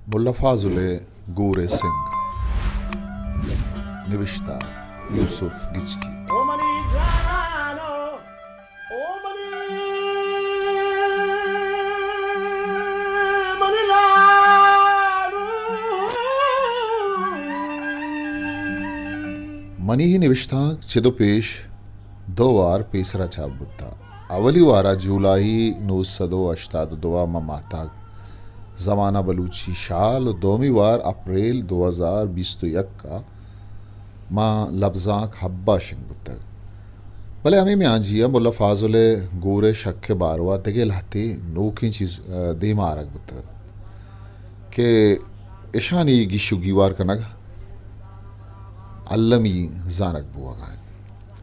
ملا فاضل ءِ گور ءِ سنگ، نبشتہ یوسف گچکی۔ منی اے نبشتانک چد ءُ پیش دو وار پیسرا چاپ بوتہ۔ اولی وارا جولائی نو سد ءُ ہشتاد ءُ دو ءَ ماں ماہتاک زمانہ بلوچی شال ءُ دومی وار اپریل دو ہزار بیست ءُ یک ءَ ماں لبزانک ہب ءَ شنگ بوتگ۔ بلے ہمے میانجی ءَ ملا فاضل ءِ گور ءِ شک ءِ باروا دگہ لہتے نوکیں چیز، ءَ، دیم ءَ آرگ بوتگ ات کہ اشانی گیش ءُ گیوار کنگ المی زانگ بوہگ ءَ انت۔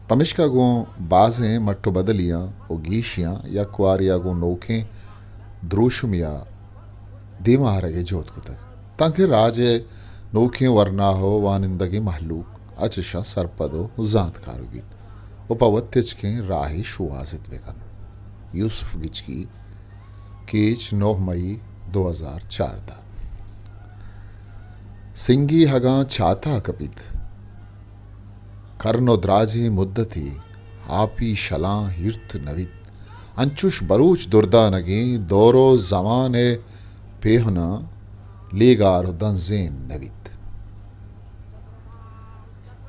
پمیشکا گوں بازیں مٹ ءُ بدلیاں ءُ گیشیاں یک وارے ءَ گوں نوکیں دروشمے ءَ دیم ءَ آرگ ءِ جہد کتگ، تانکہ راج ءِ نوکیں ورنا ءُ وانندگیں مہلوک اچ اشاں سرپد ءُ زانتکار بہ بیت ءُ پہ وت تچکیں راہے شوہازت بہ کنت۔ یوسف گچکی، کیچ، نو مئی دو ہزار چاردہ۔ سنگی ہگاں چاتا کپیت، کرن ءُ دراجیں مدتے آپی شلاں ہیرت نہ بیت۔ انچوش بلوچ دردانگیں دور ءُ زمان ءِ پیہناں لیگار ءُ دنزین نہ بیت۔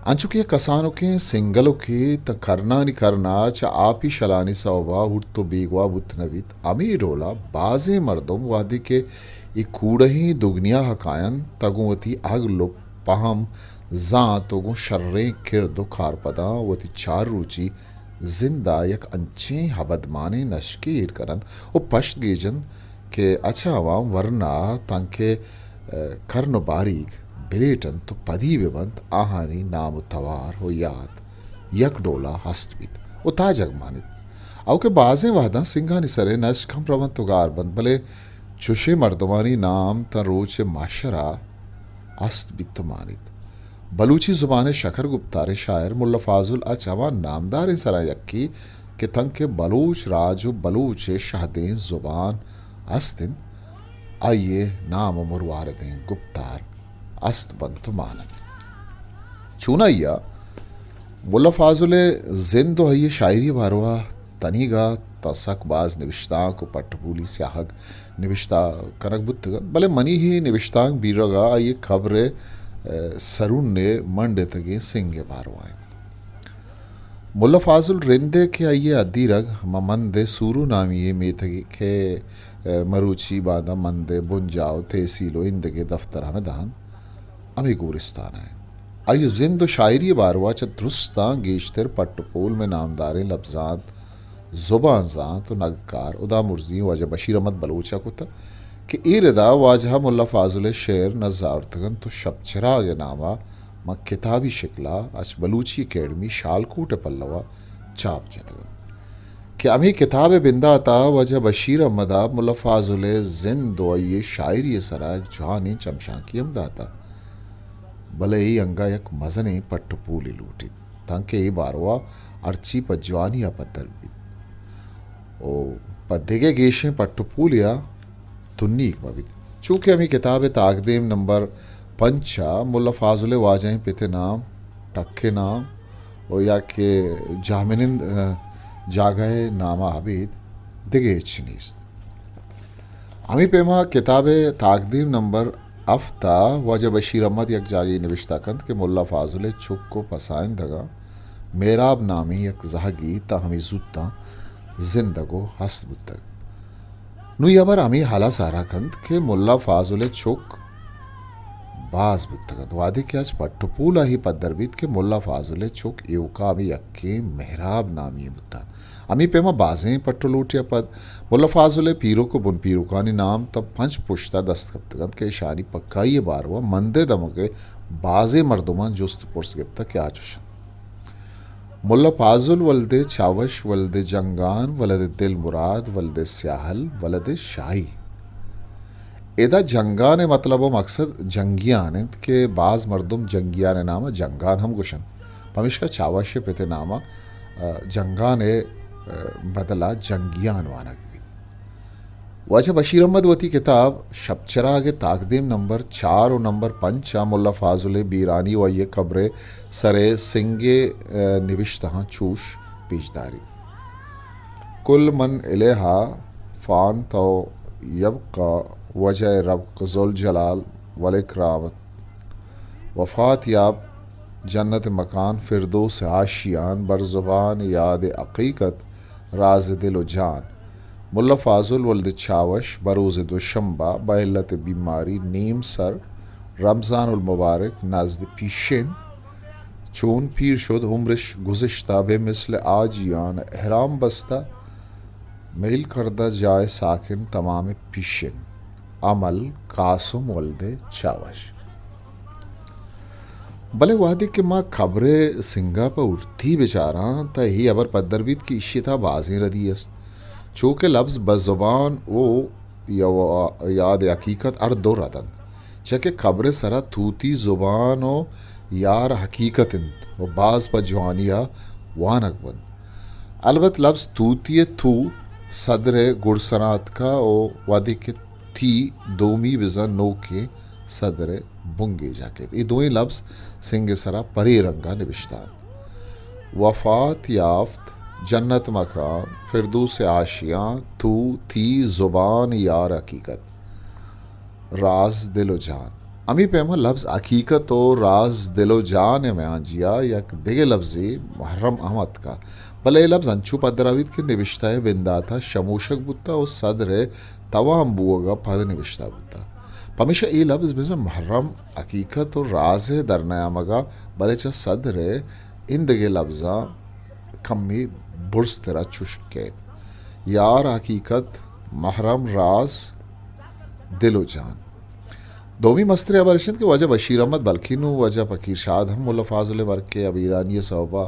انچو کہ یک کسانکیں سنگلکے تاں کرنانی کرنا چہ آپی شلانی سوبا ہورت ءُ بیگواہ بوت نہ بیت، ہمے ڈولا بازیں مردم وہدے کہ اے کوڑہیں دگنیا ءَ کاینت تاں گوں وتی عقل ءُ پہم، زانت ءُ گوں شریں کرد ءُ کارپداں وتی چار روچی زند ءَ یک انچیں ابدمانیں نشکے ایر کن انت ءُ پشت گیج انت کہ اچ آواں ورنا تانکہ، ءَ، کرن ءُ باریگ بلیٹ انت ءُ پدی بہ بنت، آہانی نام ءُ توار ءُ یات یک ڈولا ہست بیت ءُ تاجگ مانیت۔ آؤکہ بازیں وہداں سنگانی سر ءِ نشک ہم رونت ءُ گار بنت، بلے چشیں مردمانی نام تاں روچ ءِ محشر ءَ ہست بیت ءُ مانیت۔ بلوچی زبان ءِ شکر گپتاریں شاعر ملا فاضل اچ ہما نامداریں سراں یکے کہ تنکہ بلوچ راج ءُ بلوچ ءِ شہدیں زبان ہست انت، آئی ءِ نام ءُ مرواردیں گپتار ہست بنت ءُ مان انت۔ چونائی ءَ ملا فاضل ءِ زند ءُ آئی ءِ شاعری ءِ باروا تنیگا تاں سک باز نبشتانک ءُ پٹ ءُ پولی سیاہگ نبشتہ کنگ بوتگ انت، بلے منی اے نبشتانک بیرگا آئی ءِ قبر ءِ، ءَ، سرون ءِ منڈتگیں سنگ ءِ باروا انت۔ ملا فاضل رند ءَ کہ آئی ءِ ادیرگ ماں مند ءِ سورو نامی ءِ میتگے کہ، ءَ، مروچی باندا مند ءِ بنجاہ ءُ تحصیل ءُ ایندگہ دفتر ہمدا انت، ہمے گورستان ءَ انت۔ آئی ءِ زند ءُ شاعری ءِ باروا چہ درستاں گیشتر پٹ ءُ پول مئے نامداریں لبزانت، زبان زانت ءُ نگدکار ہدامرزی واجہ بشیر احمد بلوچ ءَ کتگ کہ اے ردا واجہ ءَ ملا فاضل ءِ شعر نز آورتگ انت ءُ شپ چراگ ءِ نام ءَ ماں کتابی شکل ءَ اچ بلوچی اکیڈمی شالکوٹ ءِ پلو ءَ چاپ جتگ انت کہ ہمے کتاب ءِ بندات ءَ واجہ بشیر احمد ءَ ملا فاضل ءِ زند ءُ آئی ءِ شاعری ءِ سرا یک جوانیں چمشانکے ہم داتگ، بلے اے انگہ یک مزنیں پٹ ءُ پولے لوٹیت تانکہ اے باروا ہرچی پہ جوانی ءَ پدر بیت ءُ پہ دگہ گیشیں پٹ ءُ پولے ءَ تنیگ مہ بیت۔ چو کہ ہمے کتاب ءِ تاکدیم نمبر پنچ ءَ ملا فاضل ءِ واجہیں پت ءِ نام، ٹک ءِ نام ءُ یا کہ جاہمنند، ءَ، جاگہ ءِ نام ءَ ابید دگہ ہچ نیست۔ ہمے پیما کتاب ءِ تاکدیم نمبر ہفت ءَ واجہ بشیر احمد یک جاگہے نبشتہ کنت کہ ملا فاضل ءِ چک ءُ پسائندگاں مہراب نامیں یک زہگے تاں ہمے زوتاں زندگ ءُ ہست بوتگ۔ نوں اے ہبر ہمے ہلاس آرا کنت کہ ملا فاضل ءِ چک باز بوتگ انت۔ وہدے کہ اچ پٹ ءُ پول ءَ اے پدر بیت کہ ملا فاضل ءِ چک ایوکا ہمے یکیں مہراب نامی بوتگ۔ ہمے پیما بازیں پٹ ءُ لوٹے ءَ پد ملا فاضل ءِ پیرک ءُ بن پیرکانی نام تاں پنچ پشت ءَ دست کپتگ انت کہ اشانی پکائی ءِ باروا مند ءِ دمگ ءِ بازیں مردماں جست ءُ پرس گپتگ کہ آ چش انت۔ ملا فاضل ولد چاوش ولد جنگان ولد دل مراد ولد سیاہل ولد شاہی۔ ادا جنگان ءِ مطلب ءُ مقصد جنگیان انت کہ باز مردم جنگیان ءِ نام ءَ جنگان ہم گوشنت۔ پمیشکا چاوش ءِ پت ءِ نام ءَ، ءَ، جنگان ءِ، ءَ، بدل ءَ جنگیان وانگ بیت۔ واجہ بشیر احمد وتی کتاب شپ چراگ ءِ تاکدیم نمبر چار و نمبر پنچ ءَ ملا فاضل ءِ بیرانی و آئی ءِ قبر ءِ سر ءِ سنگ ءِ، ءَ، نبشتہاں چوش پیش داریت: کل من الیہا فان تو یبقی وجہ ربک ذوالجلال والاکرام۔ وفات یاب جنت مکان فردوس آشیان، بر زبان یاد حقیقت راز دل و جان۔ ملا فاضل ولد چاوش بروز دوشنبہ بہ علت بیماری نیم سر، رمضان المبارک نزد پیشن، چون پیر شد عمرش گذشتہ، بہ مثل آجیان احرام بستہ، میل کردہ جائے ساکن تمام پیشن۔ عمل قاسم ولد چاوش۔ بلے وہدے کہ ما قبر ءِ سنگ ءَ پہ ہورتی بچاراں، تہ اے ہبر پدر بیت کہ ایشی ءِ تہا بازیں ردی است۔ چو کہ لبز بہ زبان و یا-، یاد حقیقت ہر دو رد انت۔ چہ کہ قبر ءِ سرا توتی زبان و یار حقیقت انت و باز پہ جوانی ءَ وانگ بنت۔ البت لبز توتی ءِ تو صدر ءِ گڈسرا اتکہ و وہدے کہ تی دومی بزاں نوکیں صدر ءِ بنگیج ءَ کیت۔ اے دوئیں لبز سنگ ءِ سرا پرے رنگ ءَ نبشتہ انت: وفات یافت جنت مکان فردوس آشیان، تو تی زبان یار حقیقت راز دل و جان۔ ہمے پیما لبز حقیقت و راز دل و جان ءِ میانجیا یک دگہ لبزے محرم ہم اتکہ، بلے اے لبز انچو پدر بیت کہ نبشتہ ءِ بنداتا شموشگ بوتہ و صدر ءِ توام بوگ ءَ پد نبشتہ بوتہ۔ پمیشا اے لبز بزاں محرم حقیقت و راز ءِ درنیامگا، بلے چہ صدر ءِ ایندگہ لبزاں کمے برزترا چوش کیت: یار حقیقت، محرم راز، دل و جان۔ دومی مستریں ہبر اش انت کہ واجہ بشیر احمد بلکیں نوں واجہ فقیر شاد ہم ملا فاضل ءِ مرگ ءِ ابیرانی ءِ سوبا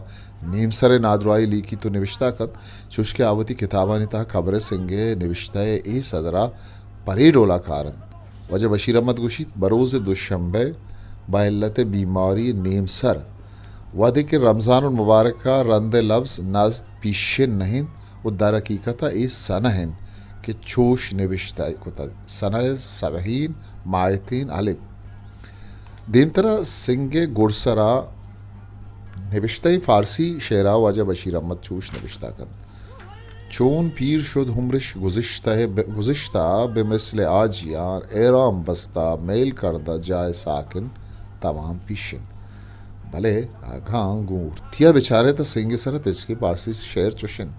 نیمسر ءِ نادراہی لیکیت و نبشتہ کنت، چوش کہ آ وتی کتابانی تہا قبر ءِ سنگ ءِ نبشتہ ءِ اے صدرا پرے ڈولا کار انت۔ واجہ بشیر احمد گوشیت، بروز دوشنبہ بہ علت بیماری نیمسر، وہدے کہ رمضان المبارک ءَ رند ءِ لبز نزد پیشن نہ انت و در حقیقت ءَ اے سنہ انت کہ چوش نبشتہ کتگ: سنہ سبحین مائتین الف۔ دیمترا سنگ ءِ گڈسرا نبشتہ فارسی شعرا واجہ بشیر احمد چوش نبشتہ کنت: چون پیر شد عمرش گذشتہ، گذشتہ، بہ مثل آجیان احرام بستہ، میل کردہ جائے ساکن تمام پیشن۔ بلے اگاں گوں ہورتیا بچارے تہ سنگ ءِ سرا تچکیں پارسی شعر چوش انت: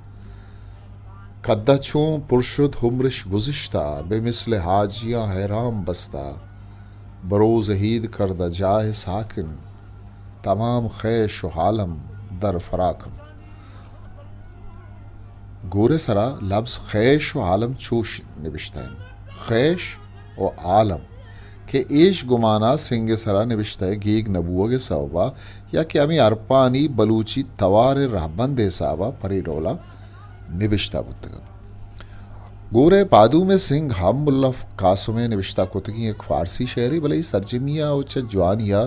کدہ چون پر شد عمرش گذشتہ، بہ مثل حاجیاں احرام بستہ، بروز عید کردہ جائے ساکن، تمام خویش و عالم در فراقم۔ گور ءِ سرا لبز خویش و عالم چوش نبشتہ انت: خویش و عالم، کہ ایش گمانا سنگ ءِ سرا نبشتہ ءِ گیگ نہ بوگ ءِ سوبا یا کہ ہمے حرپانی بلوچی توار ءِ رہبند ءِ حسابا پرے ڈولا نبشتہ بوتگ انت۔ گور ءِ پادوم ءِ سنگ ہم ملا قاسم ءِ نبشتہ کتگیں یک فارسی شعرے، بلے اے سرجمی ءَ و چہ جوانی ءَ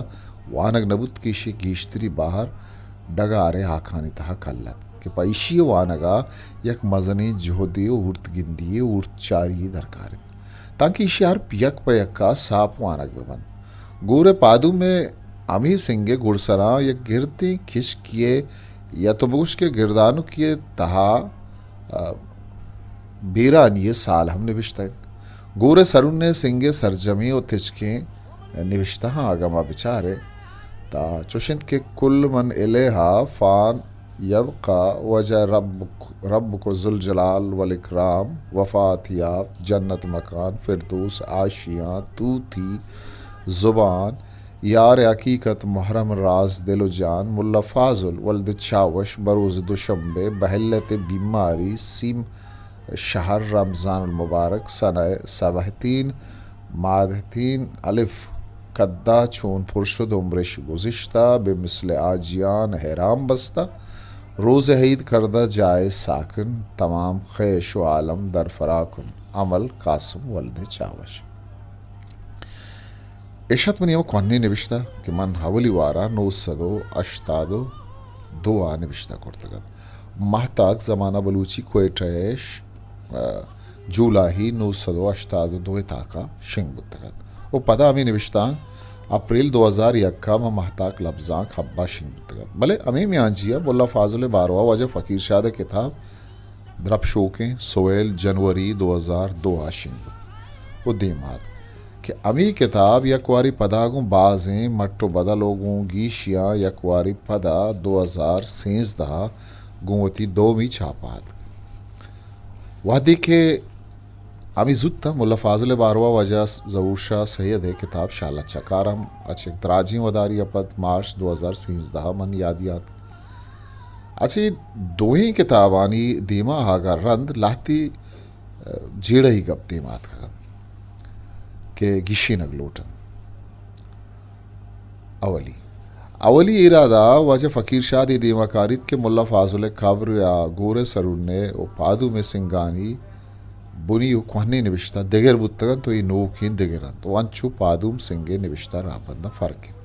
وانگ نہ بوت کہ ایشی ءِ گیشتری بہر ڈگار ءِ ہاکانی تہا کل ات کہ پہ ایشی ءِ وانگ ءَ یک مزنیں جہدے و ہورت گندی ءُ ہورت چاری یے درکار انت، تانکہ ایشی ءِ حرپ یک پہ یک ءَ ساپ وانگ بہ بنت۔ گور ءِ پادوم ءِ ہمے سنگ ءِ گڈسراں یک گردیں کشکے ءِ یا تو بگوش کہ گردانکے ءِ تہا، آ، بیرانی ءِ سال ہم نبشتہ انت۔ گور ءِ سرون ءِ سنگ ءِ سرجمیں و تچکیں نبشتہاں اگاں ما بچاریں، تا چوش انت کہ کل من الیہا فان یبقی وجہ ربک، ربک ذوالجلال والاکرام، وفات یافت، جنت مکان، فردوس، آشیاں، طوطی، زبان، یار حقیقت، محرم راز، دل و جان، ملا فاضل ولد چاوش، بروز دوشنبہ، بہ علت بیماری، سیم شہر، رمضان المبارک، سنہ سبہتین، مادہتین الف، کدا چون پر شد عمرش گذشتہ، بہ مثل آجیان حرام بستہ، روز عید کردہ جائے ساکن، تمام خویش و عالم در فراقن۔ عمل قاسم ولد چاوش۔ اش ات منی ہمے کوہنیں نبشتہ کہ من اولی وار ءَ نو سد ءُ ہشتاد ءُ دو ءَ نبشتہ کرتگ ات۔ ماہتاک زمانہ بلوچی کوئٹہ ءِ ش-، ءَ جولائی نو سد و ہشتاد و دو ء تاکا شنگ بوتگ ات و پدا ہمے نبشتانک اپریل دو ہزار یک ء ماں مہتاک لبزانک ہب ء شنگ بوتگ ات۔ بلے ہمے میانجی ء ملا فاضل باروا واجہ فقیر شاد ء کتاب درپشوکیں سویل جنوری دو ہزار دو ء شنگ بوت و دیم آتک کہ ہمے کتاب یک واری پدا گوں بازیں مٹ و بدل و گوں گیشیاں یک واری پدا دو ہزار سینزدہ ء گوں وتی دومی چاپ ء آتک۔ وہدے کہ ہمے زوت ء ملا فاضل باروا واجہ ظہور شاہ سید ء کتاب شالا چکار ہم اچ یک دراجیں وداری ء پد مارچ دو ہزار سینزدہ ء من یادی آتک۔ اچ اے دوئیں کتابانی دیما آہگ ء رند لہتے، ء، جیڑہی گپ دیما اتکگ انت کہ گیشینگ لوٹ انت۔ اولی، اولی ایرادہ واجہ فقیر شاد اے دیما کاریت کہ ملا فاضل ء قبر یا گور ء سرون ء و پادوم ء سنگانی بنی و کوہنیں نبشتہ دگر بوتگ انت و اے نوکیں دگر انت و انچو پادوم سنگ ء نبشتہ راہبنداں فرق انت۔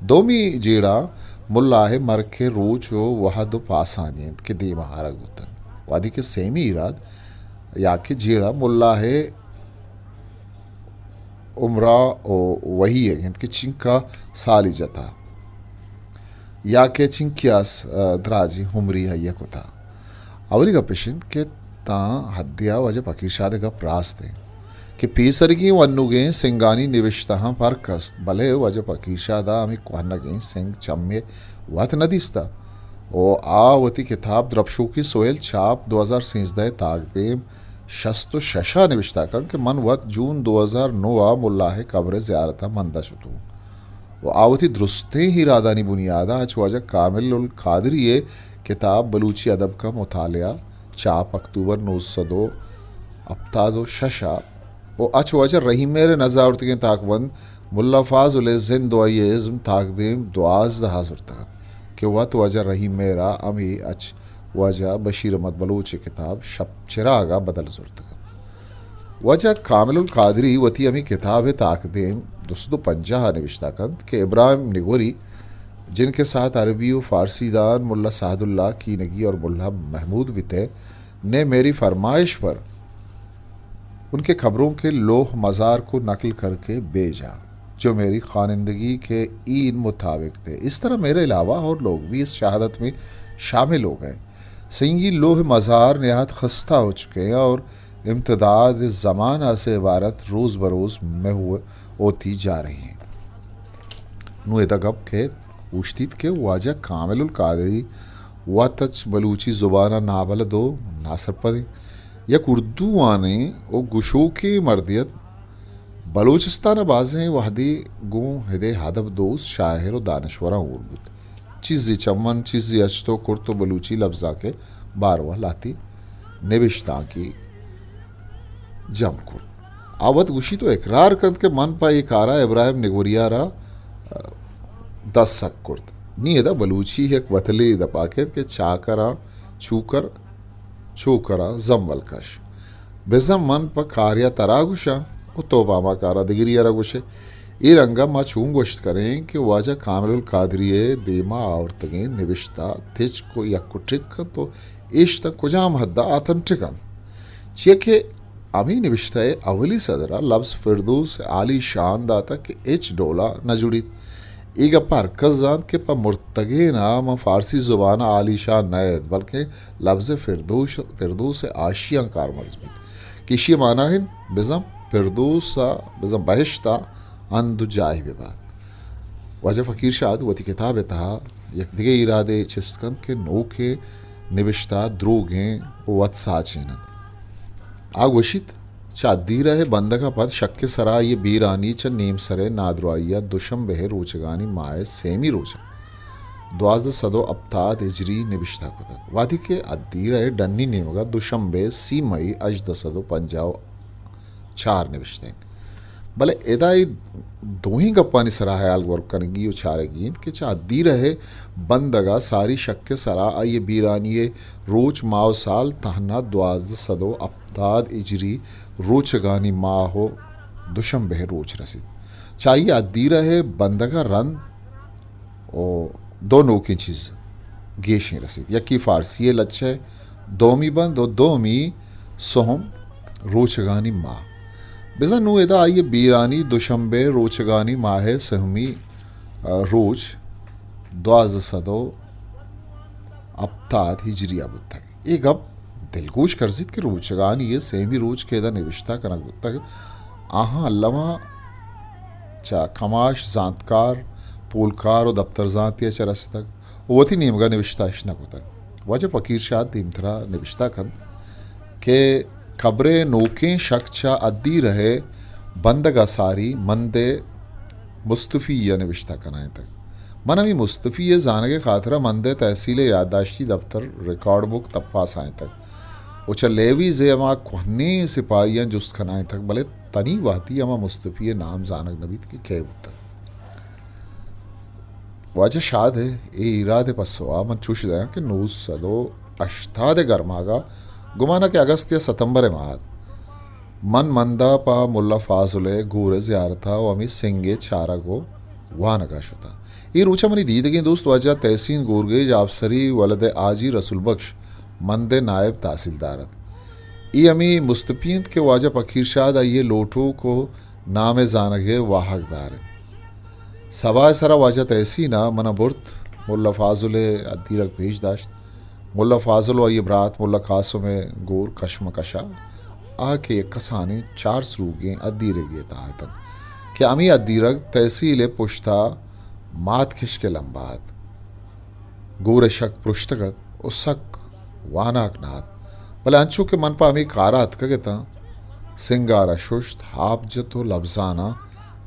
دومی جیڑہ ملا ء مرک ء روچ و وہد و پاسانی انت کہ دیما آرگ بوتگ۔ وہدے کہ سیمی ایراد یا کہ جیڑہ ملا ء عمرہ و وہی ء انت کہ چنکا سالی جتا یا کہ چنکیا س-، ء، دراجیں عمری آئی ء کتا۔ اولی گپ اش انت کہ تاں حدے ء واجہ فقیر شاد ء گپ راست انت کہ پیسرگیں و انوگیں سنگانی نبشتہاں فرق است، بلے واجہ فقیر شاد ء ہمے کوہنگیں سنگ چمے وت نہ دیستہ و آ وتی کتاب درپشوکی سویل چاپ دو ہزار سینزدہ ء تاکدیم شست و شش ء نبشتہ کنت کہ من وت جون دو ہزار نو ء ملا ء قبر ء زیارت ء مند ء شتوں و آ وتی درستیں ایرادانی بنیاد ء اچ واجہ کامل القادری ء کتاب بلوچی ادب کا مطالعہ چاپ اکتوبر نو سد و ہپتاد و شش ء و اچ واجہ رحیم مہر ء نز آورتگیں تاکبند ملا فاضل ء زند و آئی ء ازم تاکدیم دوازدہ ء زرتگ انت کہ وت واجہ رحیم مہر ء ہمے اچ واجہ بشیر احمد بلوچ ء کتاب شپ چراگ ء بدل زرتگ انت۔ واجہ کامل القادری وتی ہمے کتاب ء تاکدیم دو سد و پنجاہ ء نبشتہ کنت کہ ابراہیم نگوری، جن کے ساتھ عربی و فارسی دان ملا سعد اللہ کینگی اور ملا محمود بھی تھے، نے میری فرمائش پر ان کے قبروں کے لوح مزار کو نقل کر کے بھیجا، جو میری خوانندگی کے این مطابق تھے۔ اس طرح میرے علاوہ اور لوگ بھی اس شہادت میں شامل ہو گئے۔ سنگی لوح مزار نہایت خستہ ہو چکے ہیں اور امتداد زمانہ سے عبارت روز بروز محو ہوتی جا رہی ہیں۔ نوں ادا گپ کئیت، اوشتیت کہ واجہ کامل القادری وت اچ بلوچی زبان ء نابلد و ناسرپد انت۔ یک اردو وانیں و گشوکیں مردے ات۔ بلوچستان ء بازیں وہدے گوں ہدے ادب دوست، شاعر و دانشوراں ہور بوت۔ چیزے چہ من، چیزے اچ تو کرت و بلوچی لبزانک ء باروا لہتے نبشتانکے جم کرت۔ آ وت گوشیت و اقرار کنت کہ من پہ اے کارا ابراہیم نگوریا را، ء، دست سک کرت۔ نی ادا بلوچی یک بتلے دپا کیت کہ چاکراں چوکر، چوکراں زمبل کش۔ بزاں من پہ کاریا ترا گوشاں و تو پہ ہما کارا دگریا را گوشے۔ اے رنگا ما چون گوشت کنیں کہ واجہ کامل القادری ء دیما آورتگیں نبشتہ تچک و یک و ٹک انت و ایش تاں کجام حد ء آتنٹک انت؟ چیا کہ ہمے نبشتہ ء اولی صدر ء لبز فردوس عالی شان داتگ کہ ہچ ڈول ء نہ جوڑیت۔ اے گپ ء ہرکس زانت کہ پہ مرتگین ء ماں فارسی زبان ء عالی شان نہ ایت، بلکیں لبز فردوس، فردوس ء آشیاں کارمرز بیت کہ ایشی ء مانا انت بزاں فردوس ء، بزاں بہشت ء ہند و جاہے بہ بات۔ واجہ فقیر شاد وتی کتاب ء تہا یک دگہ ایرادے چست کنت کہ نوکیں نبشتہ دروگیں و وت ساچین انت۔ آ گوشیت، چہ ادیرہ ء بندگ ء پد شک ء سرا آئی ء بیرانی چہ نیمسر ء نادراہی ء دوشنبہ ء روچگانی ماہ ء سیمی روچ ء دوازدہ سد و ہپتاد ہجری نبشتہ کتگ، وہدے کہ ادیرہ ء ڈنی نیمگ ء دوشنبہ ء سی مئی ہژدہ سد و پنجاہ و چار نبشتہ انت۔ بلے ادا اے دوئیں گپانی سرا ہیال گور کنگی و چارگی انت کہ چہ ادیرہ ء بندگ ء ساری شک ء سرا آئی ء بیرانی ء روچ، ماہ و سال تہنا دوازدہ سد و ہپتاد ہجری روچگانی ماہ و دوشنبہ ء روچ رسیت۔ چہ آئی ء ادیرہ ء بندگ ء رند و دو نوکیں چیز گیشیں رسیت۔ یکے فارسی ء لچہ ء دومی بند و دومی سہم روچگانی ماہ۔ بزاں نوں ادا آئی ءِ بیرانی دوشنبے روچگانی ماہ ءِ سہمی، آ، روچ دوازدہ سد و ہپتاد ہجری ءَ بوتگ۔ اے گپ دلگوش کرزیت کہ روچگانی ءِ سیمی روچ کہ ادا نبشتہ کنگ بوتگ، آہاں الما چہ کماش، زانتکار، پولکار و دپترزانتے ءَ چہ رستگ و وتی نیمگ ءَ نبشتہ اش نہ کتگ۔ واجہ پکیر شاد دیمترا نبشتہ کنت کہ قبر ءِ نوکیں شک چہ ادیرہ ءِ بندگ ءَ ساری مند ءِ مستفی ءَ نبشتہ کنائینتگ۔ من ہمے مستفی ءِ زانگ ءِ خاطرا مند ءِ تحصیل ءِ یادداشتی دپتر، ریکارڈ بک، تپاس آئینتگ و چہ لیویز ءِ ہما کوہنیں سپاہیاں جست کنائینتگ، بلے تنی وہدی ہما مستفی ءِ نام زانگ نہ بیت کہ کئے بوتگ۔ واجہ شاد ءِ اے ایراد ءِ پسو ءَ من چوش دیاں کہ نو سد و ہشتاد ءِ گرماگ ءَ، گمان ءَ کہ اگست یا ستمبر ءِ ماہ ات، من مند ءَ پہ ملا فاضل ءِ گور ءِ زیارت ءَ و ہمے سنگ ءِ چارگ و وانگ ءَ شتاں۔ اے روچ ءَ منی دیدگیں دوست واجہ تحسین گورگیج آپسری ولد ءِ حاجی رسول بخش مند ءِ نائب تحصیلدار ات۔ اے ہمے مستفی انت کہ واجہ پکیر شاد آئی ءِ لوٹوک و نام ءِ زانگ ءِ واہگ دار انت۔ سبا ءِ سرا واجہ تحسین ءَ من ءَ برت، ملا فاضل ءِ ادیرگ پیش داشت۔ ملا فاضل و آئی ءِ برات ملا قاسم ءِ گور کشمکش ءَ آ کہ یک کسانیں چار سروگیں ادیرگے ءِ تہا اتنت کہ ہمے ادیرگ تحصیل ءِ پشت ءَ مات کشک ءِ لمب ءَ ات۔ گور ءِ شک پرشتگ ات و سک واناک نہ ات، بلے انچو کہ من پہ ہمے کار ءَ اتکگ اتاں، سنگ ءَ را ششت، آپ جت و لبزاناں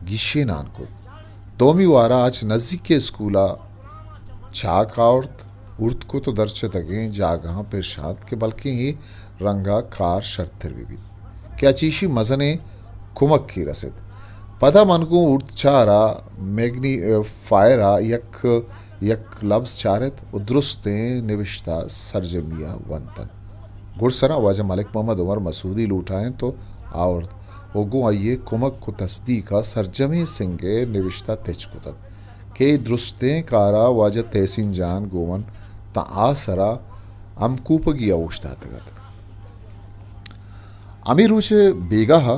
گیشینان کت۔ دومی وار ءَ آ چہ نزیک ءِ اسکول ءَ چاک آورت، ارد کت و درچتگیں جاگہاں پرشانت کہ بلکیں اے رنگ ءَ کار شرتر بہ بیت کہ آ چہ ایشی مزنیں کمکے رست۔ پدا من گوں ارد چار ءَ میگنی، ءَ، فائر ءَ یک، یک لبز چارت و درستیں نبشتہ سرجمی ءَ ونت انت۔ گڈسرا واجہ ملک محمد عمر مسعودی لوٹائینت و آورت و گوں آئی ءِ کمک و تصدیق ءَ سرجمیں سنگ ءِ نبشتہ تچک کتنت کہ اے درستیں کار ءَ واجہ تحسین جان گوں من تاں آ سرا ہمکوپگی ءَ اوشتاتگ ات۔ ہمے روچ ءِ بیگاہ ءَ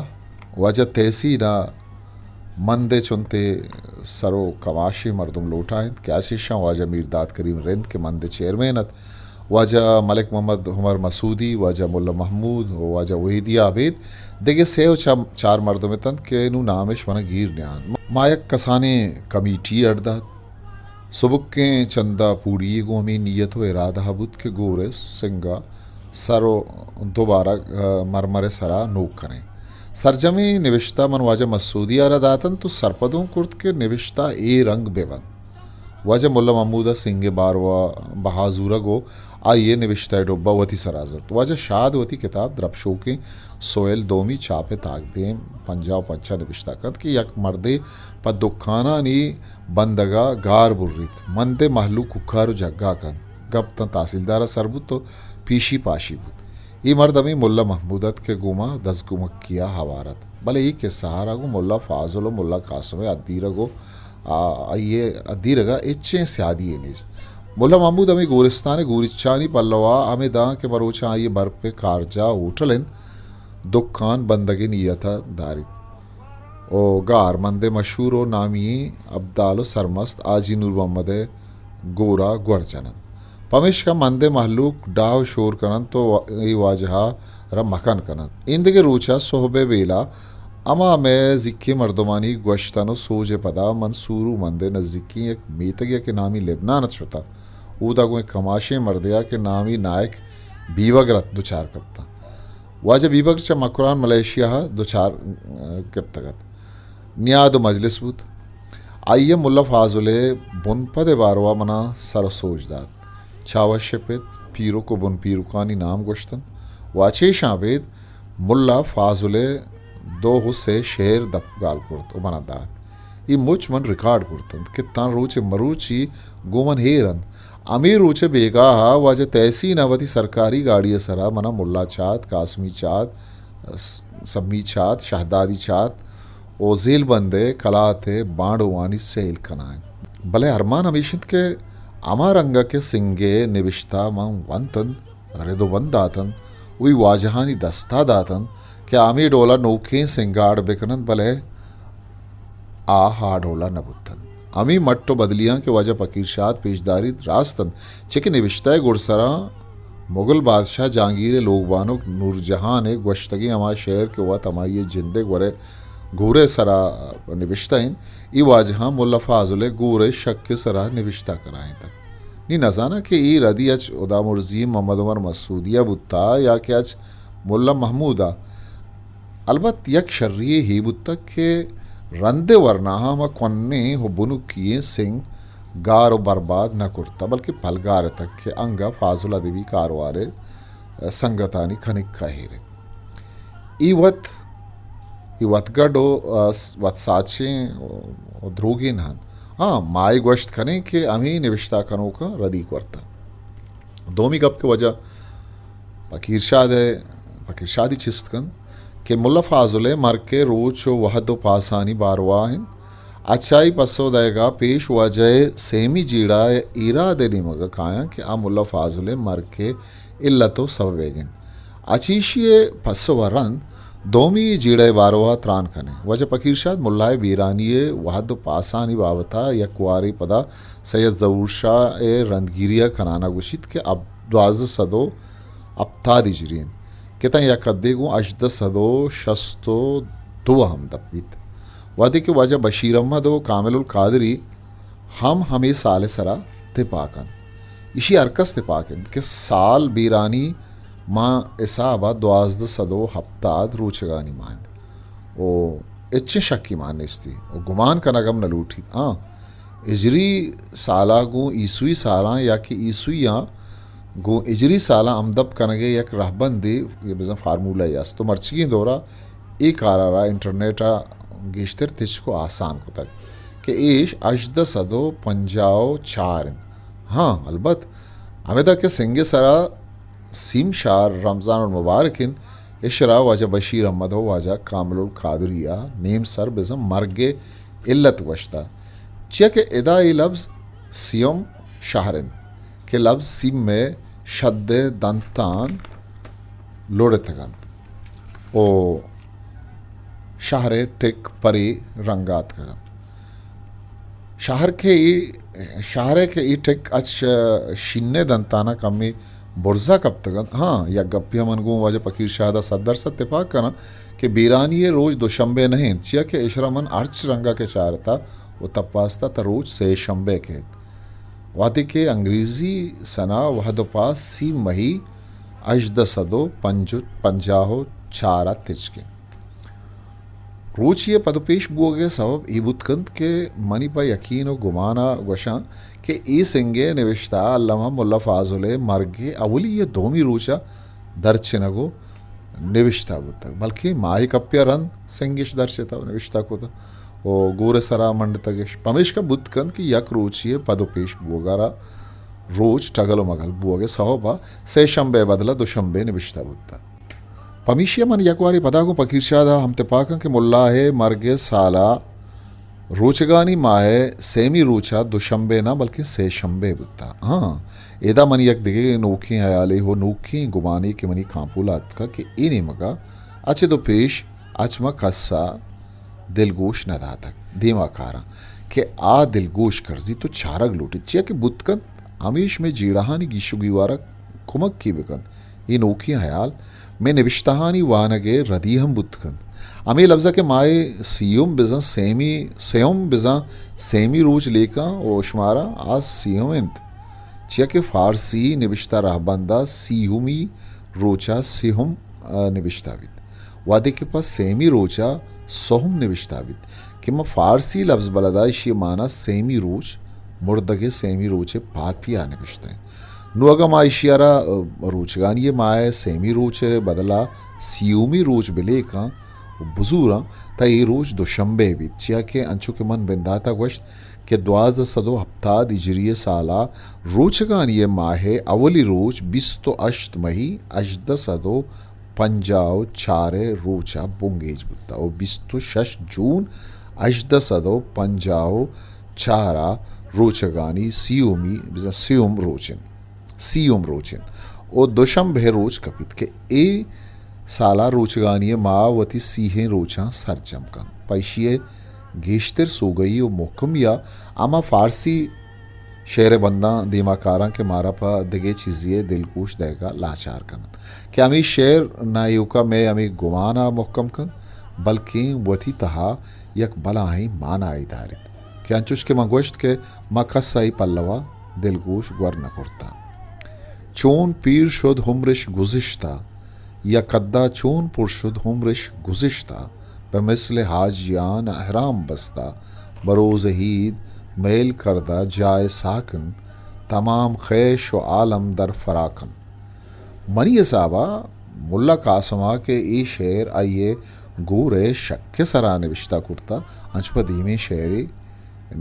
واجہ تحسین ءَ مند ءِ چنتے سر و کماشیں مردم لوٹائینت کہ آ چہ ایشاں واجہ میرداد کریم رند کہ مند ءِ چیئرمین ات، واجہ ملک محمد عمر مسعودی، واجہ ملا محمود و واجہ وحیدی عابد، دگہ سے و چم-، چار مردم اتنت کہ نوں نامش منا گیر نیاینت۔ ما یک کسانیں کمیٹی اڈ دات۔ سبکیں چندہ پوڑی گوں ہمے نیت و ارادہ بوت کہ گور ءِ سنگ ءَ سر و دوبارہ، ءَ، مرمر ءِ سرا نوک کنیں۔ سرجمیں نبشتہ من واجہ مسعودی ءَ را داتنت و سرپد اوں کرت کہ نبشتہ اے رنگ بہ بنت۔ واجہ ملا محمود ءَ سنگ ءِ باروا بہا زورگ و آئی ءِ نبشتہ ءِ ڈبہ وتی سرا زرت۔ واجہ شاد وتی کتاب درپشوکیں سوئل دومی چاپ ءِ تاکدیم پنجاہ و پنچ ءَ نبشتہ کنت کہ یک مردے پہ دکانانی بندگ ءَ گار بریت، مند ءِ مہلوک کوکار و جگا کنت۔ گپ تاں تحصیلدار ءَ سر بوت و پیشی پاشی بوت۔ اے مرد ہمے ملا محمود ات کہ گوں ما دزکمکی ءَ ہوار ات، بلے اے کسہ ءَ را گوں ملا فاضل و ملا قاسم ءِ ادیرگ و آ، آئی ءِ ادیرگ ءَ ہچیں سیادی یے نیست۔ ملا محمود ہمے گورستان ءِ گوریچانی پلو ءَ ہمے داں کہ مروچاں آئی ءِ برپ ءِ کارجاہ ہوٹل انت، دکان بندگ ءِ نیت ءَ داریت و گار مند ءِ مشہور و نامی ئیں ابدال و سرمست حاجی نور محمد ءِ گور ءَ گور جننت۔ پمیشکا مند ءِ مہلوک ڈاہ و شور کننت و اے واجہ ءَ را مکن کننت۔ ایندگہ روچ ءَ سہب ءِ بیلا ہما مئے زیکیں مردمانی گوشتن و سوج ءِ پدا من سورو مند ءِ نزیکیں یک میتگے کہ نامی لبنان ات شتاں۔ اودا گوں یک کماشیں مردے ءَ کہ نامی نائک بیبگر ات دچار کپتاں۔ واجہ بیبگر چہ مکران ملائیشیا ءَ دچار، ءَ، گپتگ ات۔ نیاد و مجلس بوت۔ آئی ءَ ملا فاضل ءِ بنپد ءِ باروا منا سر و سوج دات۔ چاوش ءَ پت، پیرک و بن پیرکانی نام گوشتنت و چیشاں ابید ملا فاضل ءِ دو و سے شعر دپ گال کرت و منا دات۔ اے مچ من ریکارڈ کرتنت کہ تاں روچ مروچی گوں من ہیر انت۔ ہمے روچ ءِ بیگاہ ءَ واجہ تحسین ءَ وتی سرکاری گاڑی ءِ سرا منا ملا چات، قاسمی چات، س-، سمی چات، شہدادی چات و زیل بند ءِ کلات ءِ بانڈوانی سیل کنائینت۔ بلے ارمان ہمیش انت کہ ہما رنگ ءَ کہ سنگ ءِ نبشتہ من ونت انت، رد و بند داتنت و اے واجہانی دستا داتنت کہ آ ہمے ڈول ءَ نوکیں سنگ ءَ اڈ بہ کن انت، بلے آ ہا ڈول ءَ نہ بوت انت۔ ہمے مٹ ءُ بدلیاں کہ واجہ پکیر شاد پیش داریت راست انت، چہ کہ نبشتہ ءِ گڈسراں مغل بادشاہ جہانگیر ءِ لوگ بانک نور جہان ءِ گوشتگیں ہما شعر کہ وت ہمائی ءِ جند ءِ گور ءِ، گور ءِ سرا نبشتہ انت، اے واجہاں ملا فاضل ءِ گور ءِ شک ءِ سرا نبشتہ کنائینتگ۔ نی نزاناں کہ اے ردی اچ ہدا مرزی محمد عمر مسعودی ءَ بوتا یا کہ اچ ملا محمود ءَ۔ البت یک شری یے بوتگ کہ رند ءِ ورناہاں ہما کوہنیں ءُ بنکی ئیں سنگ گار ءُ برباد نہ کرتہ، بلکہ پلگار اتگ کہ انگہ فاضل ادبی کاروان ءِ سنگتانی کنک ءَ ایر انت۔ اے وت، اے وتگڈ ءُ، ءُ، وت ساچیں ءُ دروگے نہ انت۔ ہاں، ما اے گوشت کنیں کہ ہمے نبشتہ کنوکاں ردی کرتہ۔ دومی گپ کہ واجہ پکیر شاد ءِ، پکیر شادی چست کنت کہ ملا فاضل ءِ مرگ ءِ روچ ءُ وہد ءُ پاسانی باروا انت۔ اچ آئی پسو دئیگ ءَ پیش واجہ ءِ سیمی جیڑہ ءِ ایراد ءِ نیمگ ءَ کایاں کہ آ ملا فاضل ءِ مرگ ءِ علت ءُ سبب ئیگ انت۔ اچ ایشی ءِ پسو ءَ رند دومی جیڑہ ءِ باروا تران کنیں۔ واجہ پکیر شاد ملا ءِ بیرانی ءِ وہد ءُ پاسانی بابت ءَ یک وارے پدا سید ظہور شاہ ءِ رندگیری ءَ کنان ءَ گوشیت کہ اب-، دوازدہ سد ءُ ہپتاد ہجری انت کہ تاں یک حدے گوں ہژدہ سد ءُ شست ءُ دو ءَ ہمدپ بیت، وہدے کہ واجہ بشیر احمد ءُ کامل القادری ہم ہمے سال ءِ سرا تپاک انت۔ ایشی ہر کس تپاک انت کہ سال بیرانی ماہ حساب ءَ دوازدہ سد ءُ ہپتاد روچگانی ماہ انت ءُ ہچیں شکی مان نیستی ءُ گمان کنگ ہم نہ لوٹیت۔ آں، ہجری سال ءَ گوں عیسوی سالاں یا کہ عیسویاں گوں ہجری سالاں ہمدپ کنگ ءِ یک رہبندے یا بزاں فارمولہ یے است ءُ مرچیگیں دور ءَ اے کار ءَ را انٹرنیٹ ءَ گیشتر تچک ءُ آسان کتگ کہ ایش ہژدہ سد ءُ پنجاہ ءُ چار انت۔ ہاں، البت ہمدا کہ سنگ ءِ سرا سیم شہر رمضان المبارک انت، اشرا واجہ بشیر احمد ءُ واجہ کامل القادری ءَ نیم سر بزاں مرگ ءِ علت گوشتہ، چیا کہ ادا اے لبز سیوم شہر انت کہ لبز سیم ءِ شد ءِ دنتان لوڑتگ انت ءُ شہر ءِ ٹک پرے رنگ ءَ اتکگ انت۔ شہر کہ اے، شہر ءِ کہ اے ٹک اچ شین ءِ دنتان ءَ کمے برز ءَ کپتگ انت۔ ہاں، یک گپے ءَ من گوں واجہ پکیر شاد ءَ صد درصد تپاک کناں کہ بیرانی ءِ روچ دوشنبے نہ انت، چیا کہ اشرا من ہرچ رنگ ءَ کہ چارتہ ءُ تپاستہ تہ روچ سئے شنبے کیت۔ وہدے کہ انگریزی سنا وہد ءُ پاس سی مئی ہژدہ سد ءُ پنجاہ ءُ چار ءَ تچک انت۔ روچی ءِ پد ءُ پیش بوگ ءِ سبب اے بوت کنت کہ منی پہ یقین ءُ گمان ءَ گوشاں کہ اے سنگ ءِ نبشتہ الما ملا فاضل ءِ مرگ ءِ اولی یا دومی روچ ءَ درچنگ ءُ نبشتہ بوتگ، بلکیں ماہے کپے ءَ رند سنگش درچتہ ءُ نبشتہ کتہ ءُ گور ءِ سرا منڈتگش۔ پمیشکا بوت کنت کہ یک روچی ءِ پد ءُ پیش بوگ ءَ را روچ ٹگل ءُ مگل بوگ ءِ سوب ءَ سئے شنبے ءِ بدل ءَ دوشنبے نبشتہ بوتہ۔ پمیشی ءَ من یک وارے پدا گوں پکیر شاد ءَ ہم تپاک آں کہ ملا ءِ مرگ ءِ سال ءَ روچگانی ماہ ءِ سیمی روچ ءَ دوشنبے نہ بلکیں سئے شنبے بوتہ۔ ہاں، ادا منی یک دگہ نوکیں ہیالے ءُ نوکیں گمانے کہ منی کانپول ءَ اتکہ کہ اے نیمگ ءَ اچ دو پیش اچ ما کس ءَ دلگوش نہ داتگ۔ دیما کاراں کہ آ دلگوش کرزیت ءُ چارگ لوٹیت، چیا کہ بوت کنت ہمیش مئے جیڑہانی گیش ءُ گیوار ءَ کمکے بہ کنت۔ اے نوکیں ہیال مئے نبشتہانی وانگ ءِ ردی ہم بوت کنت۔ ہمے لبز ءَ کہ ما اے سیوم بزاں سیمی، سیوم بزاں سیمی روچ لیکاں ءُ شماراں، آ سیوم انت، چیا کہ فارسی نبشتہ رہبند ءَ سیومی روچ ءَ سیوم، ءَ، نبشتہ بیت۔ وہدے کہ پہ سیمی روچ ءَ سہم نبشتہ بیت کہ ما فارسی لبز بلد ءَ ایشی ءِ مانا سیمی روچ، مردگ ءِ سیمی روچ ءِ پاتی ءَ نبشتہ انت۔ نوں اگاں ما ایشی ءَ را، ءَ، روچگانی ءِ ماہ ءِ سیمی روچ ءِ بدل ءَ سیومی روچ بلیکاں ءُ بزوراں، تہ اے روچ دوشنبے بیت، چیا کہ انچو کہ من بندات ءَ گوشت کہ دوازدہ سد ءُ ہپتاد ہجری ءِ سال ءَ روچگانی ءِ ماہ ءِ اولی روچ بیست ءُ ہشت مئی ہژدہ سد ءُ پنجاہ ءُ چار ءِ روچ ءَ بنگیج بوتہ ءُ بیست ءُ شش جون ہژدہ سد ءُ پنجاہ ءُ چار ءَ روچگانی سیومی، بزاں سیوم روچ انت، سیوم روچ انت ءُ دوشنبے ءِ روچ کپیت کہ اے سالا روچگانی ء ماہ وتی سیہیں روچاں سرجم کنت۔ پہ ایشی ء گیشتر سوگہی و مھکمی ء ہما فارسی شعر ء بنداں دیما کاراں کہ مارا پہ دگہ چیزے ء دلگوش دئیگ ء لاچار کننت کہ ہمے شعر نہ ایوکا مئے ہمے گمان ء مھکم کنت، بلکیں وتی تہا یک بلاہیں مانائے داریت کہ انچوش کہ من گوشت کہ ما کس ء اے پلو ء دلگوش گور نہ کرتاں۔ چون پیر شد عمرش گذشتہ، یا قدا چون پر شد عمرش گذشتہ، بہ مثل حاجیان احرام بستہ، بروز عید میل کردہ جائے ساکن، تمام خویش و عالم در فراکن۔ منی حسابا ملا قاسما کہ اے شعر آئی ء گور ء شک ء سرا نبشتہ کرتہ، انچو پہ دیمیں شعرے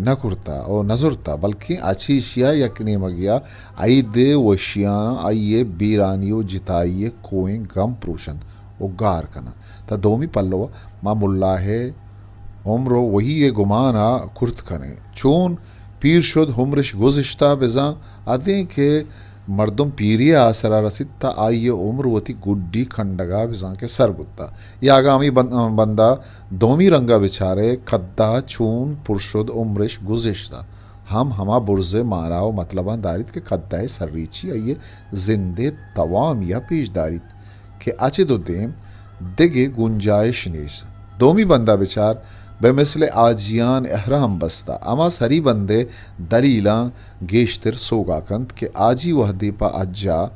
نہ کرتہ و نہ زرتہ، بلکیں اچ ایشی ء یک نیمگے ء عید ء وشیاں آئی ء بیرانی و جتائی ء کوئیں گم پروشنت و گار کننت۔ تاں دومی پلو ء ما ملا ء عمر و وہی ء گمان ء کرت کنیں۔ چون پیر شد عمرش گذشتہ، بزاں ادیں کہ مردم پیری ء آسرا رسیت تہ آئی ء عمر وتی گڈی کنڈگا بزاں کہ سر بوتہ۔ یا اگاں ہمے بن-، بندا دومی رنگا بچارئے، قدا چون پر شد عمرش گذشتہ، ہم ہما برز ء مانا و مطلباں داریت کہ قدا ء سرریچی آئی ء زند ء توامیا پیش داریت کہ اچ دو دیم دگہ گنجائش نیست۔ دومی بندا بچار، بہ مثل حاجیان احرام بستہ، ہما سری بندے دلیلاں گیشتر سوگا کنت کہ حاجی وہدے پہ حجا، آ،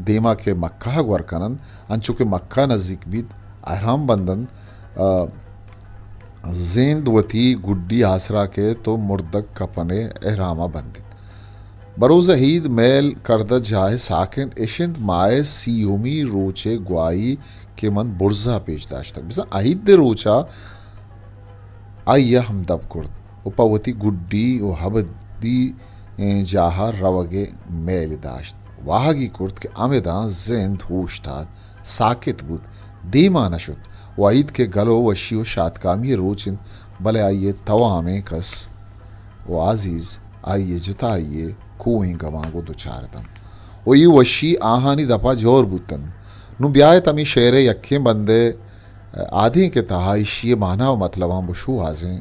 دیما کہ مکہ گور کننت، انچو کہ مکہ نزیک بیت، احرام بندنت، آ، زند وتی گڈی آسرا کیت و مردگ کپن ء احراما بندیت۔ بروز عید میل کردہ جاہ ساکن، اش انت ماہ سیومی روچ ء گواہی کہ من برزا پیش داشتگ۔ بزاں عید ء روچا آئی ء ہمدپ کرت و پہ وتی گڈی و ابدی، ایں، جاہا روگ ء میل داشت۔ واہگی کرت کہ ہمداں زند اوشتات، ساکت بوت، دیما نہ شت۔ و عید کہ گل و وشی و شاتکامی روچ انت، بلے آئی ء توامیں کس و عزیز آئی ء جتائی ء کوہیں گماں گوں دچار اتنت و اے وشی آہانی دپا جور بوتنت۔ نوں بیایت ہمے شعر ء یکیں بندے آدینک ء تہا ایشی ء مانا و مطلباں بشوہازیں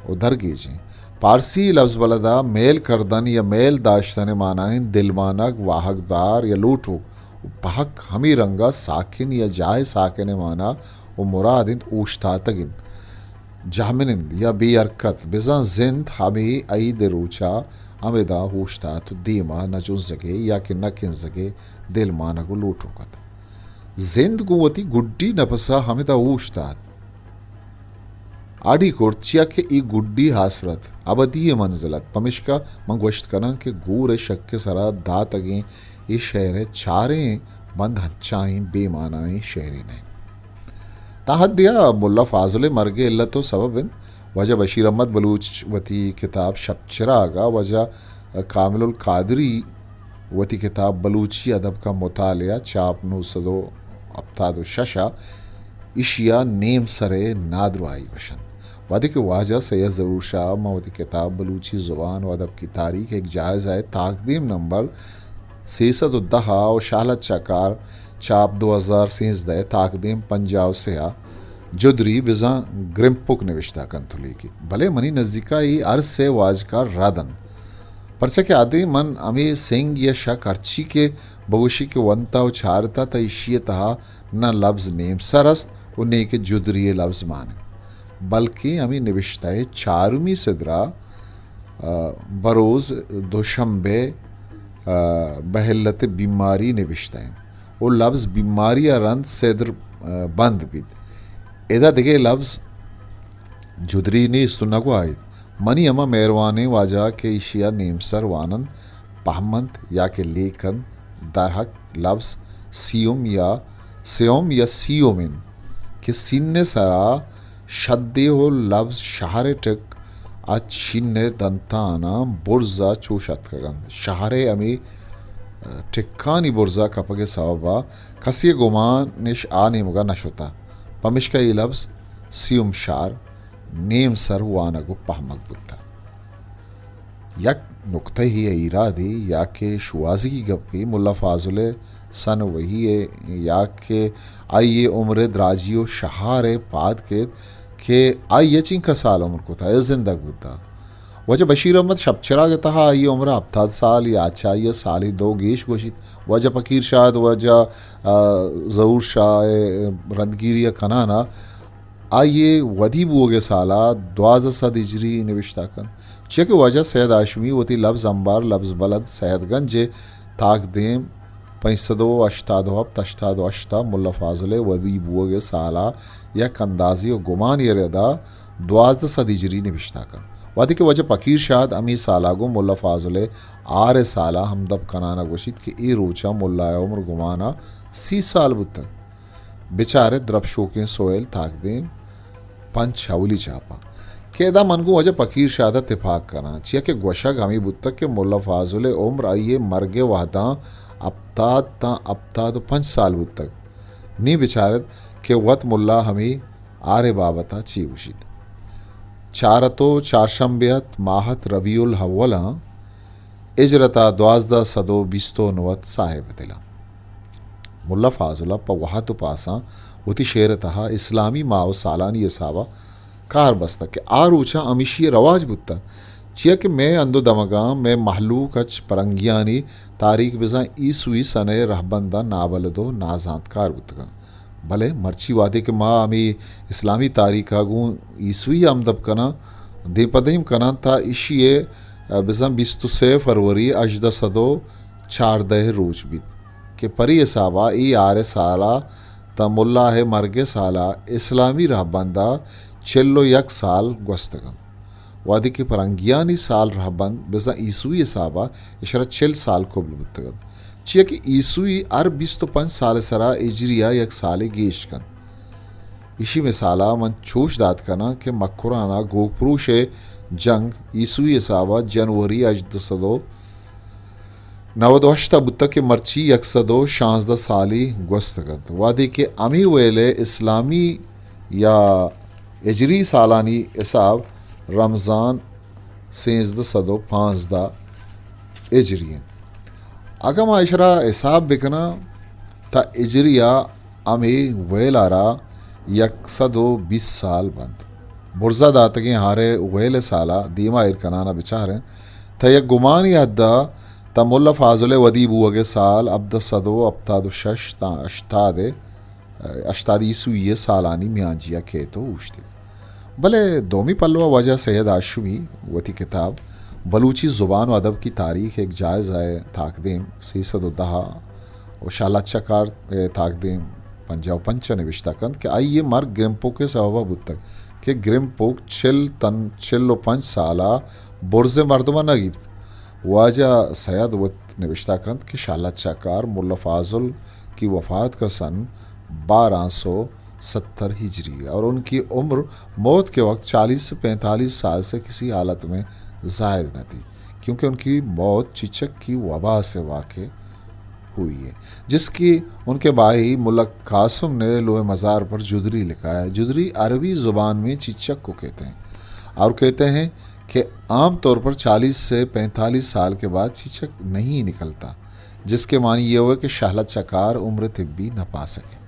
و درگیجیں۔ پارسی لبز بلدا میل کردن یا میل داشتن ء مانا انت دلمانگ، واہگدار یا لوٹوک۔ و پہک ہمے رنگا ساکن یا جاہ ساکن ء مانا و مراد انت اوشتاتگ انت، جہمنند یا بے حرکت۔ بزاں زند ہمے عید ء روچا ہمدا اوشتات و دیما نہ جنزگے یا کہ نہ کنزگے دلمانگ و لوٹوک ات۔ زند گوں وتی گڈی نپسا ہمدا اوشتات۔ اڈی کرت، چیا کہ اے گڈی حسرت ابدی ء منزل ات، پمشکا من گوشت کناں کہ گور ء شک ء سرا داتگیں اے شعر ء چاریں بند ہنچائیں بے مانائیں شعرے نہ انت۔ تاں حدے ء ملا فاضل ء مرگ ء علت و سبب انت۔ واجہ بشیر احمد بلوچ وتی کتاب شپ چراگ ء واجہ کامل القادری وتی کتاب بلوچی ادب کا مطالعہ، چاپ نو سد و ہپتاد و شش ء، ایشی ء نیم سر ء نادراہی گوشنت۔ وہدے کہ واجہ سید ظہور شاہ ء ماں وتی کتاب بلوچی زبان و ادب کی تاریخ ایک جائزہ ء تاکدیم نمبر سے سد و دہ ء و شہلت چکار چاپ دو ہزار سینزدہ ء تاکدیم پنجاہ و سے ء جدری بزاں گرمپک نوشتہ کنت و لیکیت۔ بلے منی نزیکا اے ہر سے واجکار رد انت۔ پرچا کہ ادے من ہمے سنگ یا شک ہرچی کہ بگوشی کہ ونتا و چارتا تہ ایشی ء تہا نہ لبز نیم سر است و نے کہ جدری ء لبز مان انت، بلکیں ہمے نبشتہ ء چارمی سدرا، آ، بروز دوشنبے، آ، بہ علت بیماری نبشتہ انت و لبز بیماری ء رند سدر، آ، بند بیت۔ ادا دگہ لبز جدری نیست و نہ گواہیت۔ منی ہما مہروانیں واجہ کہ ایشی ء نیمسر واننت، پہمنت یا کہ لیکنت، درحق لبز سیوم یا سیوم یا سیوم انت کہ سین ء سرا شدے و لبز شہر ء ٹک ء چین ء دنتاناں برز ء چوش اتکگ انت۔ شہر ء ہمے ٹکانی برز ء کپگ ء سبب ء کسی ء گمان اش آ نیمگ ء نہ شتہ۔ پمشکا اے لبز سیوم شار نیم سر وانگ و پہمگ بوتہ۔ یک نکتہ ء ایرادے یا کہ شوہازگی گپے ملا فاضل ء سن وہی ء یا کہ آئی ء عمر ء دراجی و شہار ء پاد کیت کہ آئی ء چینکہ سال عمر کتا ء زندگ بوتا۔ واجہ بشیر احمد شپچراگ ء تہا آئی ء عمر ء ہپتاد سال یا چہ آئی ء سالے دو گیش گوشیت۔ واجہ پکیر شاد، واجہ، آ، ظہور شاہ ء رندگیری ء کنانا آئی ء ودی بوگ ء سال ء دوازدہ سد ہجری نبشتہ کنت، چیا کہ واجہ سید ہاشمی وتی لبز امبار، لبز بلد، سید گنج ء تاکدیم پنچ سد و ہشتاد و ہپت ہشتاد و ہشت ء ملا فاضل ء ودی بوگ ء سال ء یک اندازے و گمانے ء ردا دوازدہ سد ہجری نبشتہ کنت۔ وہدے کہ واجہ پکیر شاد ہمے سال ء گوں ملا فاضل ء آر ء سال ء ہمدپ کنان ء گوشیت کہ اے روچ ء ملا ء عمر گمان ء سی سال بوتگ۔ بچار ات درپشوکیں سویل تاکدیم پنچ اولی چاپاں کہ ادا من گوں واجہ پکیر شاد ء تپاک کناں، چیا کہ گوشگ ہمے بوتگ کہ ملا فاضل ء عمر آئی ء مرگ ء وہداں ہپتاد تاں ہپتاد و پنچ سال بوتگ۔ نی بچار ات کہ وت ملا ہمے آر ء بابت ء چی گوشیت۔ چار ات و چارشنبے ات، ماہ ات ربیع الاول آں، ہجرت ء دوازدہ سد و بیست و نو ات صاحب دلاں۔ ملا فاضل ء پہ وہد و پاساں وتی شعر ء تہا اسلامی ماہ و سالانی حساب ء کار بستگ کہ آ روچاں ہمیشی ء رواج بوتگ، چیا کہ مئے ہند و دمگاں مئے مہلوک اچ پرنگیانی تاریخ بزاں عیسوی سن ء رہبند ء نابلد و نازانتکار بوتگاں۔ بلے مرچی وہدے کہ ما ہمے اسلامی تاریخ ء گوں عیسوی ء ہمدپ کناں، دیم پہ دیم کناں، تہ ایشی ء بزاں بیست و سے فروری ہژدہ سد و چاردہ ء روچ بیت کہ پری حساب ء اے آر ء سال ء تاں ملا ء مرگ ء سال ء اسلامی رہبند ء چل و یک سال گوستگ انت۔ وہدے کہ پرنگیانی سال رہبند بزاں عیسوی حساب ء اشرا چل سال قبل بوتگ انت، چیا کہ عیسوی ہر بیست و پنچ سال ء سرا ہجری ء یک سالے گیش کنت۔ ایشی مثال ء من چوش دات کناں کہ مکران ء گوک پروش ء جنگ عیسوی حساب ء جنوری ہژدہ سد و نود و ہشت ء بوتگ کہ مرچی یک سد و شانزدہ سالی گوستگ انت، وہدے کہ ہمے ویل ء اسلامی یا ہجری سالانی حساب رمضان سیزدہ سد و پانزدہ ہجری انت۔ اگاں ما اشرا حساب بکناں، تہ ہجری ء ہمے ویل ء را یک سد و بیست سال بنت۔ برزا داتگیں ہارے ویل ء سال ء دیما ایر کنان ء بچاریں، تہ یک گمانی حد ء تہ ملا فاضل ء ودی بوگ ء سال ہبدہ سد و ہپتاد و شش تاں ہشتاد ء ہشتاد عیسوی ء سالانی میانجی ء کیت و اوشتیت۔ بلے دومی پلو ء واجہ سید ہاشمی وتی کتاب بلوچی زبان و ادب کی تاریخ ایک جائزہ ء تاکدیم سیصد و دہ و شاہ لچہ کار ء تاکدیم پنجاہ و پنچ ء نبشتہ کنت کہ آئی ء مرگ گرمپوک ء سبب ء بوتگ کہ گرمپوک چل تن، چل و پنچ سال ء برز ء مردم ء نہ گیپت۔ واجہ سید وت نبشتہ کنت کہ شاہ لچہ کار ملا فاضل کی وفات کا سن بارہ سو ستر ہجری ہے اور ان کی عمر موت کے وقت چالیس سے پینتالیس سال سے کسی حالت میں زائد نہ تھی، کیونکہ ان کی موت چچک کی وبا سے واقع ہوئی ہے، جس کی ان کے بھائی ملا قاسم نے لوح مزار پر جدری لکھا ہے۔ جدری عربی زبان میں چچک کو کہتے ہیں اور کہتے ہیں کہ عام طور پر چالیس سے پینتالیس سال کے بعد چچک نہیں نکلتا، جس کے معنی یہ ہوئے کہ شاہ لچہ کار عمر طبی نہ پا سکے۔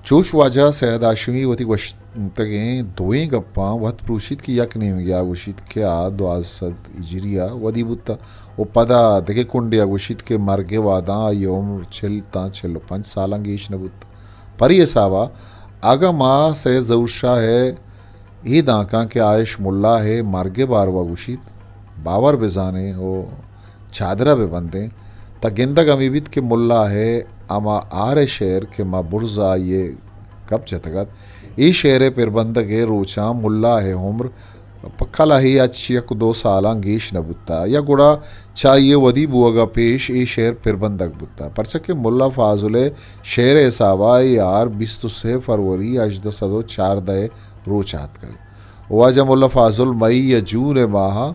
چوش واجہ سید ہاشمی وتی گوشتگیں دوئیں گپاں وت پروشیت کہ یک نیمگے ء گوشیت کہ آ دوازدہ سد ہجری ء ودی بوت و پدا دگہ کنڈے ء گوشیت کہ مرگ ء وہداں آئی ء عمر چل تاں چل و پنچ سالاں گیش نہ بوت۔ پری حساب ء اگاں ما سید ظہور شاہ ء اے دانکاں کہ آ اش ملا ء مرگ ء باروا گوشیت، باور بزانیں و چادر ء بہ بندیں، تہ گندگ ہمے بیت کہ ملا ء ہما آر ء شعر کہ ما برز ء آئی ء گپ جتگ ات، اے شعر ء پربندگ ء روچاں ملا ء عمر پہ کلہے اچ یک دو سالاں گیش نہ بوتہ یا گڑا چہ آئی ء ودی بوگ ء پیش اے شعر پربندگ بوتہ، پرچا کہ ملا فاضل ء شعر ء حساب ء اے آر بیست و سے فروری ہژدہ سد و چاردہ ء روچ ء اتکگ۔ واجہ ملا فاضل مئی یا جون ء ماہ ء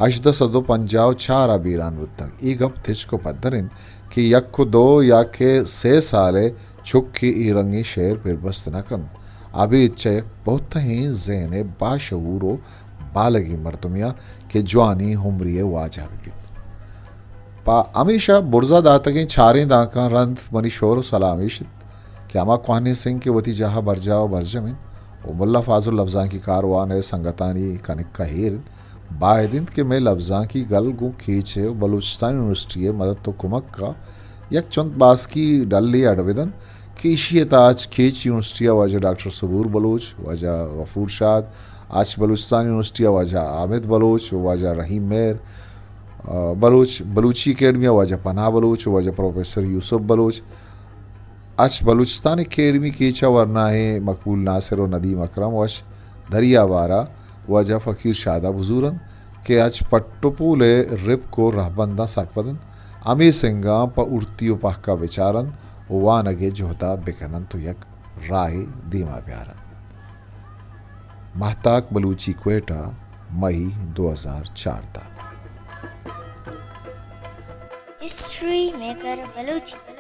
ہژدہ سد و پنجاہ و چار ء بیران بوتگ۔ اے گپ تچک و پدر انت کہ یک و دو یا کہ سے سال ء چکے اے رنگیں شعر پربست نہ کنت۔ ابید چہ یک بہتہیں ذہن ء باشعور و بالغیں مردمے ء کہ جوانیں عمرے ء واجہ بہ بیت۔ پہ ہمیشہ برزا داتگیں چاریں دانکاں رند منی شور و سلام ایش انت کہ ہما کوہنیں سنگ کہ وتی جاہ ء برجاہ و برجم انت و ملا فاضل لبزانکی کاروان ء سنگتانی کنک ء ایر انت، باید انت کہ مئے لبزانکی گل گوں کیچ ء و بلوچستان یونیورسٹی ء مدد و کمک ء یک چنت باسکی ڈلے اڈ بدنت کہ ایشی ء تہا اچ کیچ یونیورسٹی ء واجہ ڈاکٹر صبور بلوچ، واجہ غفور شاد، اچ بلوچستان یونیورسٹی ء واجہ حامد بلوچ و واجہ رحیم مہر، آ، بلوچ، بلوچی اکیڈمی ء واجہ پناہ بلوچ و واجہ پروفیسر یوسف بلوچ، اچ بلوچستان اکیڈمی کیچ ء ورناہیں مقبول ناصر و ندیم اکرم و اچ دریا بارا واجہ فقیر شاد ء بزور انت کہ اچ پٹ و پول ء رپک و رہبنداں سرپد انت، ہمے سنگاں پہ ہورتی و پہک ء بچار انت و وانگ ء جہد ء بکن انت و یک راہے دیما بیار انت۔ ماہتاک بلوچی کوئٹہ، مئی دو ہزار چاردہ۔ History maker Balochi.